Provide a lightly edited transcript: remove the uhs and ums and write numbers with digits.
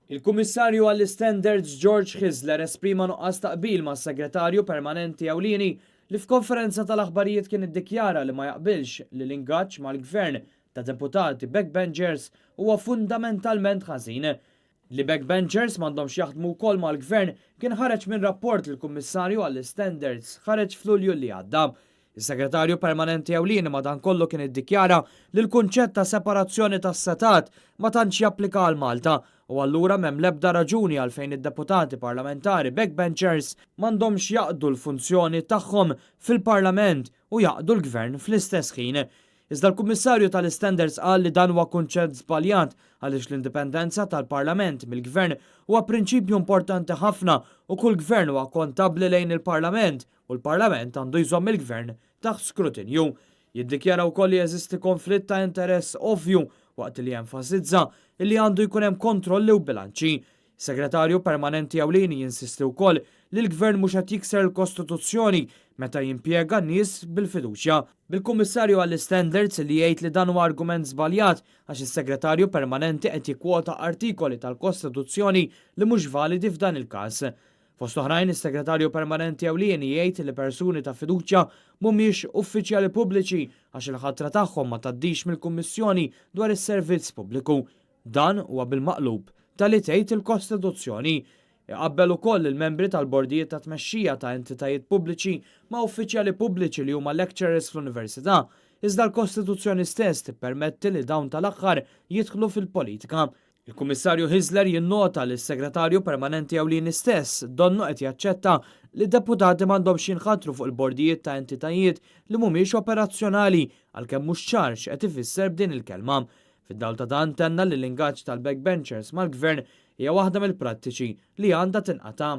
Il-Kummissarju għall-Istandards George Hyzler esprima nuqqas ta' qbil mas-Segretarju Permanenti Ewlieni li f'konferenza tal-aħbarijiet kien iddikjara li ma jaqbilx li l-ingaġġ mal-Gvern ta' deputati backbenchers huwa fundamentalment ħażin. Li backbenchers m'għandhomx jaħdmu wkoll mal-Gvern kien ħareġ minn rapport li l-Kummissarju għall-Istandards ħareġ f'Lulju li għadda. Is-Segretarju Permanenti Ewlieni madankollu kien iddikjara li l-kunċett ta' separazzjoni tas-setgħat ma tantx japplika għal Malta u allura m'hemm l-ebda raġuni għalfejn id-deputati parlamentari backbenchers m'għandhomx jaqdu l-funzjoni tagħhom fil-Parlament u jaqdu l-Gvern fl-istess ħin. Iżda l-Kummissarju tal-Istandards qal li dan huwa kunċett żbaljat għaliex l-indipendenza tal-Parlament mill-Gvern huwa prinċipju importanti ħafna u kull Gvern huwa kontabbli lejn il-Parlament u l-Parlament għandu jżomm il-Gvern taħt skrutinju. Jiddikjara wkoll li jeżisti konflitt ta' interess ovvju waqt li jenfasizza li għandu jkun hemm kontrolli u bilanċi. Segretarju Permanenti Ewlieni jinsisti wkoll li l-Gvern mhux qed jikser il-Kostituzzjoni meta jimpjega nies bil-fiduċja. Bil-Kummissarju għall-Istandards li jgħid li dan huwa argument żbaljat għax is-Segretarju Permanenti qed jikkwota artikoli tal-Kostituzzjoni li mhux validi f'dan il-każ. Fost oħrajn, is-Segretarju Permanenti Ewlieni jgħid li persuni ta' fiduċja mhumiex uffiċjali pubbliċi għax il-ħatra tagħhom ma tgħaddix mill-Kummissjoni dwar is-Servizz Pubbliku. Dan huwa bil-maqlub ta' li tgħid il-Kostituzzjoni. Iqabbel ukoll il-membri tal-bordijiet ta' tmexxija ta' entitajiet pubbliċi ma' uffiċjali pubbliċi li huma lecturers fl-università, iżda l-Kostituzzjoni stess tippermetti li dawn tal-aħħar jidħlu fil-politika. Il-Kummissarju Hyzler jinnota li s-Segretarju Permanenti Ewlieni stess donnu qed jaċċetta li deputati m'għandhomx jinħatru fuq il-bordijiet ta' entitajiet li mhumiex operazzjonali għalkemm mhux ċar x'qed ifisser b'din il-kelma. Fid-dawl ta' dan tenna li l-ingaġġ tal-backbenchers mal-Gvern hija waħda mill-prattiċi li għandha tinqata'.